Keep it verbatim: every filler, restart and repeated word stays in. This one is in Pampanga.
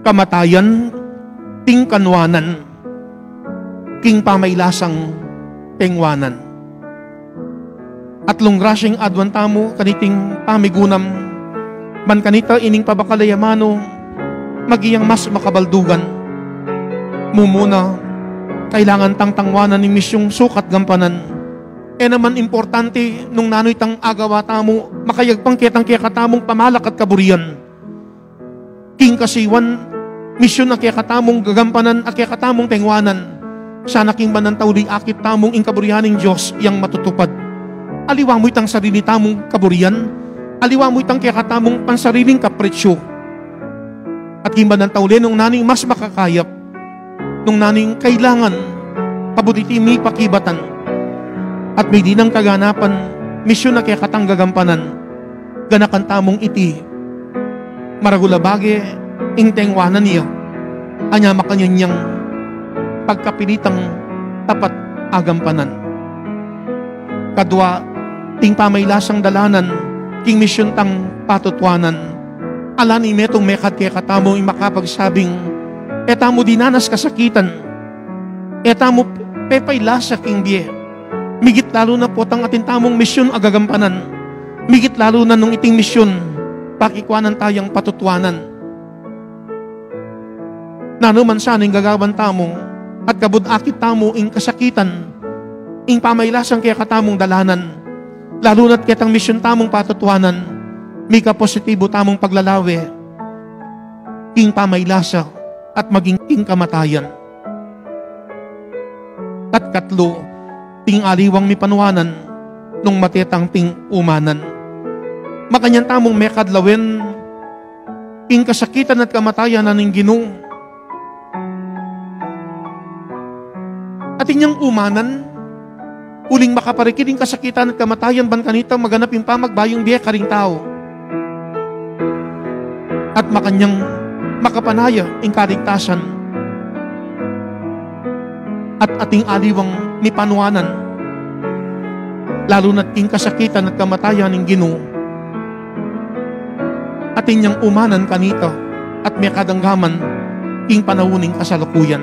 Kamatayan, tingkanwanan, king pamailasang tengwanan. Atlung grasyang aduan tamu kaniting pamigunam, ban kanita ining pabakal a amanu, maging mas makabaldugan. Mumuna, kailangan tang tengwanan ing misyung sukat gampanan. E naman importante nung nanu itang agawa tamu, makayagpang ketang kekatamung pamalak at kaburian. King kasiwan, misyun a kekatamung gagampanan, a kekatamung tengwanan. Sana king bandang tauli akit tamung ing kaburian ning Dios yang matutupad. Aliwa mu itang sarili tamung kaburian, aliwa mu itang kekatamung pansariling kapritsyu. At king bandang tauli nung nanu ing mas makakayap, nung nanu ing kailangan, kabud iti mipakibatan. At migdinan kaganapan, misyun a kekatang gagampanan. Ganakan tamung iti maragul a bage, ing tengwanan ya, anya makanyan yang pagkapilitang tapat a gampanan. Kadwa, ing pamailasang dalanan, king misyun tang patutuanan. Ala ning metung mekad kekatamu ing makapagsabing, e tamu dinanas kasakitan, e tamu pepailasa king bie. Migit lalu na potang atin tamung misyun a gagampanan. Migit lalu na nung iting misyun, pakikuanan tayang patutuanan. Nanu man sana ing gagawan tamu, at kabud akit tamu ing kasakitan, ing pamailasang kekatamung dalanan, lalu na't ketang misyun tamung patutuanan, mika positibu tamung paglalawe, king pamailasa at maging king kamatayan. At katlu, ing aliwang mipanuanan, nung mate tang king umanan. Makanyan tamung mekad lawen, ing kasakitan at kamatayan na ning Ginu. Atin yang umanan, uling makaparikit ing kasakitan at kamatayan ban kanita maganap ing pamagbayung bie karing tau. At makanyan makapanaya ing kaligtasan. At atin aliwang mipanuanan, lalu na't king kasakitan at kamatayan ning Ginu. Atin yang umanan kanita, at mekad anggaman king panaun ning kasalukuyan.